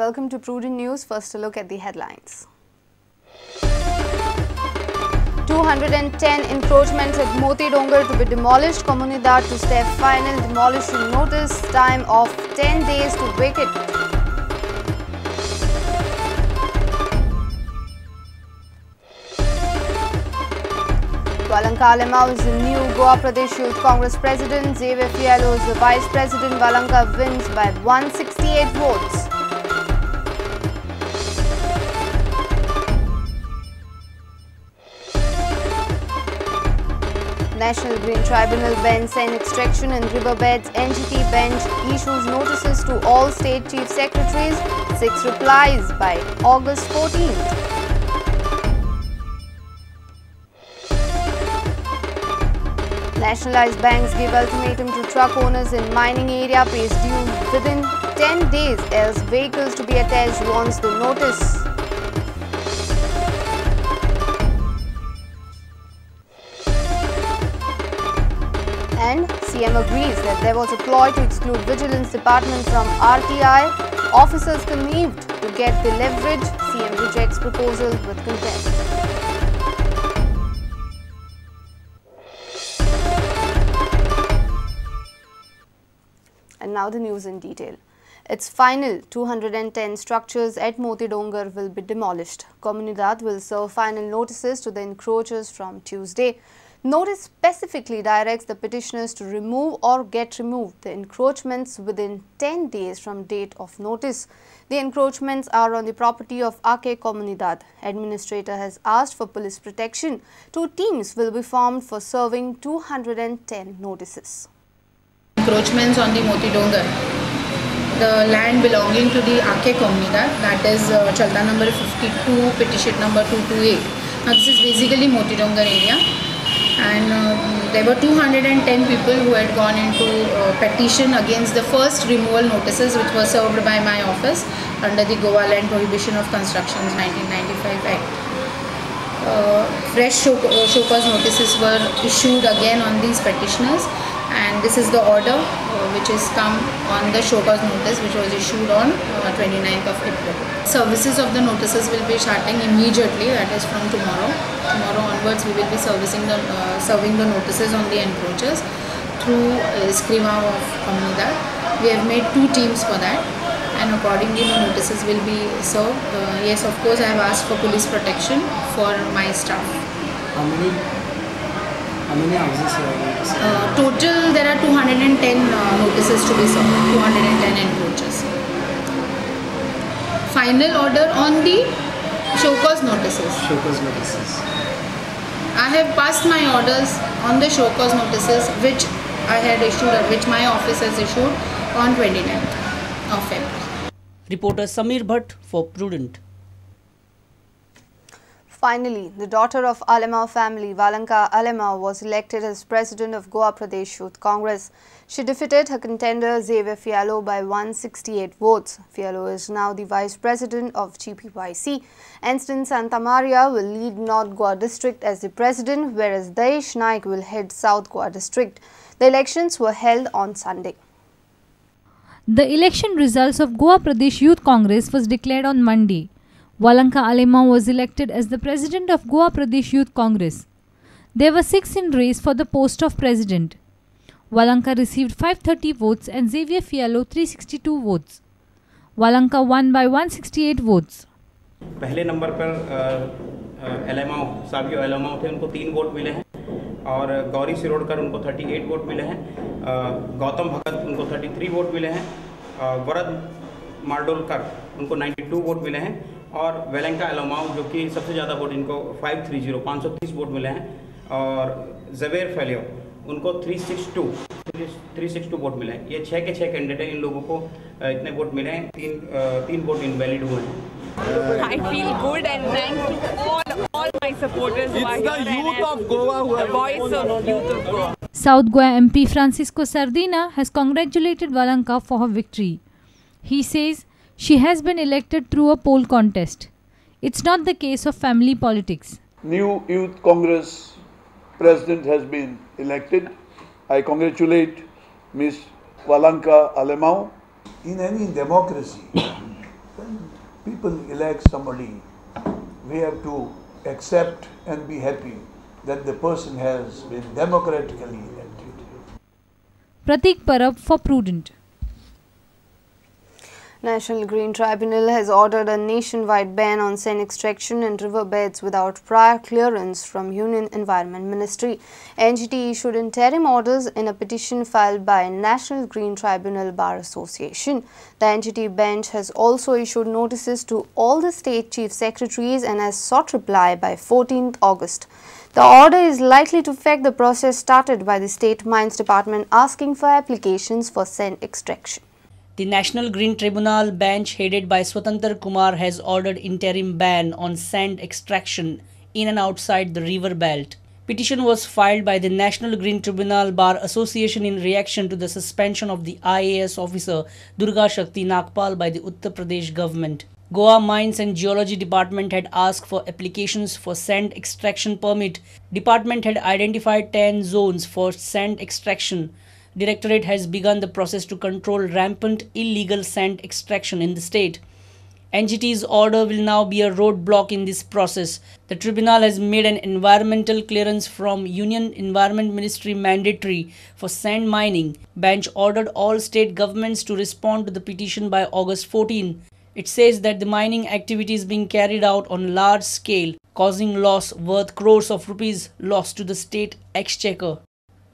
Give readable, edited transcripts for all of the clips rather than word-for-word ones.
Welcome to Prudent News. First, a look at the headlines. 210 encroachments at Moti Dongor to be demolished. Comunidade to step final demolition notice. Time of 10 days to vacate. Valanka Alemao is the new Goa Pradesh Youth Congress president. Xavier Fialho is the vice president. Valanka wins by 168 votes. National Green Tribunal bans sand extraction in riverbeds. NGT bench issues notices to all state chief secretaries. 6 replies by August 14th. Nationalized banks give ultimatum to truck owners in mining area, pays due within 10 days, else vehicles to be attached, warns the notice. And CM agrees that there was a ploy to exclude Vigilance Department from RTI. Officers connived to get the leverage. CM rejects proposal with contempt. And now the news in detail. Its final 210 structures at Moti Dongor will be demolished. Comunidade will serve final notices to the encroachers from Tuesday. Notice specifically directs the petitioners to remove or get removed the encroachments within 10 days from date of notice. The encroachments are on the property of Ake Comunidade. Administrator has asked for police protection. 2 teams will be formed for serving 210 notices. Encroachments on the Moti Dongor, the land belonging to the Ake Comunidade, that is Chalta number 52, petition number 228. Now this is basically Moti Dongor area, and there were 210 people who had gone into petition against the first removal notices which were served by my office under the Goa Land Prohibition of Constructions 1995 Act. Fresh show cause notices were issued again on these petitioners, and this is the order which has come on the show cause notice which was issued on 29th of April. Services of the notices will be starting immediately, that is from tomorrow. Tomorrow onwards we will be serving the notices on the encroachers through Escriva of Comunidade. We have made 2 teams for that, and accordingly the notices will be served. Yes, of course I have asked for police protection for my staff. How many houses are there? Total there are 210 notices to be served, 210 encroachers. Final order on the show cause notices. Show cause notices. I have passed my orders on the show cause notices which I had issued, or which my office has issued on 29th of February. Reporter Samir Bhatt for Prudent. Finally, the daughter of Alemao family, Valanka Alemao, was elected as president of Goa Pradesh Youth Congress. She defeated her contender Xavier Fialho by 168 votes. Fialho is now the vice president of GPYC. Anston Santamaria will lead North Goa district as the president, whereas Dayesh Naik will head South Goa district. The elections were held on Sunday. The election results of Goa Pradesh Youth Congress was declared on Monday. Valanka Alemao was elected as the president of Goa Pradesh Youth Congress. There were 6 in race for the post of president. Valanka received 530 votes and Xavier Fialho 362 votes. Valanka won by 168 votes. पहले number पर एलेमाओ साबियो एलेमाओ थे, उनको 3 vote मिले हैं, और गौरी सिरोडकर उनको 38 vote मिले हैं, गौतम भगत उनको 33 vote मिले हैं, वरद मार्डोलकर उनको 92 वोट मिले हैं, और वेलेंका एलोमाओ जो कि सबसे ज़्यादा वोट इनको 530 वोट मिले हैं, और ज़वेर फैलियो उनको 362 वोट मिले हैं। ये 6 के 6 कैंडिडेट हैं, इन लोगों को इतने वोट मिले हैं। 3 वोट इनवैलिड हुए हैं। I feel good and thanks to all my supporters who are It's the here youth of Goa who the have voice of youth of Goa. South Goa MP Francisco Sardinha has congratulated Valanka for her victory. He says she has been elected through a poll contest. It's not the case of family politics. New Youth Congress president has been elected. I congratulate Ms. Valanka Alemao. In any democracy, when people elect somebody, we have to accept and be happy that the person has been democratically elected. Pratik Parab for Prudent. National Green Tribunal has ordered a nationwide ban on sand extraction in riverbeds without prior clearance from Union Environment Ministry. NGT issued interim orders in a petition filed by National Green Tribunal Bar Association. The NGT bench has also issued notices to all the state chief secretaries and has sought reply by 14th August. The order is likely to affect the process started by the State Mines Department asking for applications for sand extraction. The National Green Tribunal bench headed by Swatantar Kumar has ordered interim ban on sand extraction in and outside the river belt. Petition was filed by the National Green Tribunal Bar Association in reaction to the suspension of the IAS officer Durga Shakti Nagpal by the Uttar Pradesh government. Goa Mines and Geology Department had asked for applications for sand extraction permit. Department had identified 10 zones for sand extraction. Directorate has begun the process to control rampant illegal sand extraction in the state. NGT's order will now be a roadblock in this process. The tribunal has made an environmental clearance from Union Environment Ministry mandatory for sand mining. Bench ordered all state governments to respond to the petition by August 14. It says that the mining activity is being carried out on large scale, causing loss worth crores of rupees lost to the state exchequer.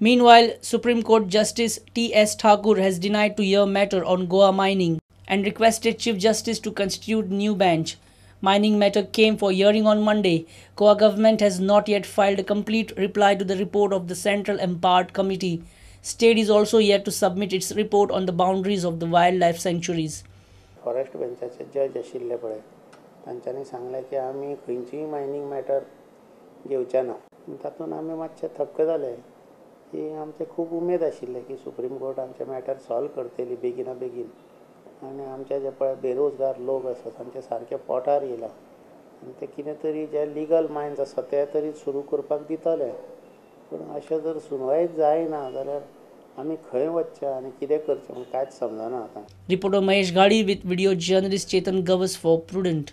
Meanwhile, Supreme Court Justice T.S. Thakur has denied to hear matter on Goa mining and requested Chief Justice to constitute new bench. Mining matter came for hearing on Monday. Goa government has not yet filed a complete reply to the report of the Central Empowered Committee. State is also yet to submit its report on the boundaries of the wildlife sanctuaries. Forest बेंचाचे जज आशिल्ले पळय तांच्यांनी सांगलें की आमी खंयचीय mining matter घेवचे ना. तातूंत आमी मातशे थक्क जाले की आमचे खूब उमेद आशिल्ले की सुप्रीम कोर्ट आमचे मॅटर सॉल्व करतली बेगिना बेगीन आनी आमचे जे पळय बेरोजगार लोक आसा तांचे सारके पोटार येयला आनी ते कितें तरी जे लिगल मायन्स आसा ते तरी सुरू करपाक दितले. पूण अशें जर सुनवायच जायना जाल्यार आमी खंय वचचें आनी कितें करचें म्हूण कांयच समजना आतां. Reporter Mahesh Ghadi with video journalist Chetan Gavas for Prudent.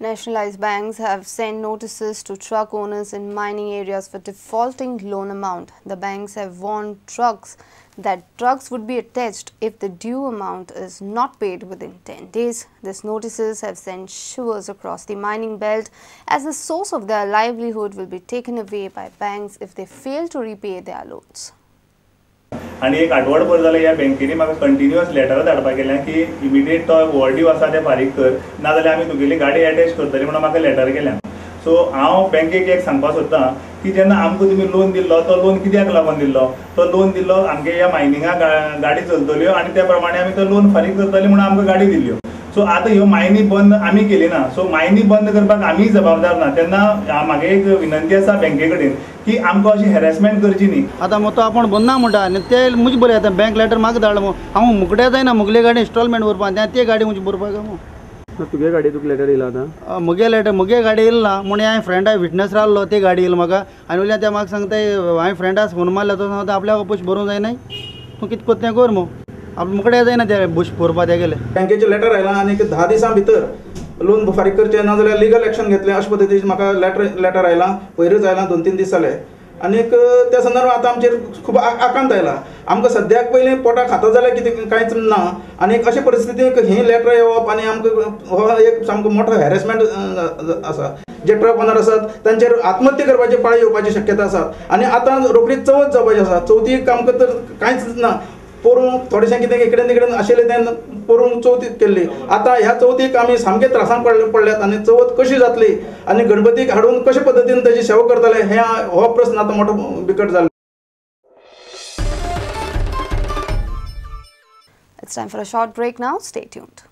Nationalized banks have sent notices to truck owners in mining areas for defaulting loan amount. The banks have warned trucks that trucks would be attached if the due amount is not paid within 10 days. These notices have sent shivers across the mining belt as the source of their livelihood will be taken away by banks if they fail to repay their loans. आनी एक आठवडभर जालें ह्या बँकेनी म्हाका continuous लेटरां धाडपाक गेल्या की immediate तो ओवरड्यू आसा तें फारीक कर, नाजाल्यार आमी तुगेली गाडी एटॅच करतली म्हणून म्हाका लेटर केल्या. सो हांव बँकेक एक सांगपाक सोदतां की जेन्ना आमकां तुमी लोन दिल्लो तो लोन कित्याक लागून दिल्लो, तो लोन दिल्लो आमगे ह्या मायनिंगाक गाडी चलतल्यो आनी त्या प्रमाणे आमी तो लोन फारीक करतली म्हणून आमकां गाडी दिल्ल्यो. सो आतां ह्यो मायनी बंद आमी केली ना, सो मायनी बंद करपाक आमी जबाबदार ना. तेन्ना म्हागे एक विनंती आसा बँके कडेन की आमकां अशी हॅरेसमेंट करची न्ही. आतां मग तो आपूण भरना म्हणटा आनी ते म्हजे बरें आतां बँक लेटर म्हाका धाडला मग हांव मुकड्या जायना मुगले गाडी इन्स्टॉलमेंट भरपाक ते गाडी म्हजी भरपाक मग. तुगे गाडी तुका लेटर येयला आतां? मुगे लेटर मुगे गाडी येयला ना म्हूण हांवें फ्रेंडा विटनस रावलो ते गाडी येयला म्हाका आनी वयल्यान ते म्हाका सांगता हांवें फ्रेंडाक फोन मारलो तो सांगता आपल्याक पयशे भरूंक जायना तूं कितें करता तें कर मग आप मुकड्या जायना ते बस भरपा तेगेले. बँकेचें लेटर आयलां आनी 10 दिसां भितर लोन फारीक करचें ना जाल्यार लिगल एक्शन घेतलें अशे पद्दतीचें म्हाका लेटर आयलां, पयरूच आयलां 2-3 दीस जाले आनीक त्या संदर्भात आतां आमचेर खूब आकांत आयला. आमकां सद्याक पयलीं पोटाक खाता जाल्यार कितें कांयच ना आनीक अशे परिस्थितीक ही लेटरां येवप आनी आमकां हो एक सामको मोठो हॅरेसमेंट आसा. जे ट्रक ओनर आसात तांचेर आत्महत्या करपाची पाळी येवपाची शक्यता आसा आनी आतां रोखडीच चवथ जावपाची आसा, चवथीक आमकां तर कांयच ना. पोरूं थोडेशें कितें इकडेन तिकडेन आशिल्लें तें पोरूं चवथीक केल्ली, आतां ह्या चवथीक आमी सामके त्रासांत पडल्यात आनी चवथ कशी जातली आनी गणपतीक हाडून कशे पद्दतीन ताची सेवा करतले हे हो प्रस्न आतां मोठो बिकट जाला. It's time for a short break now. Stay tuned.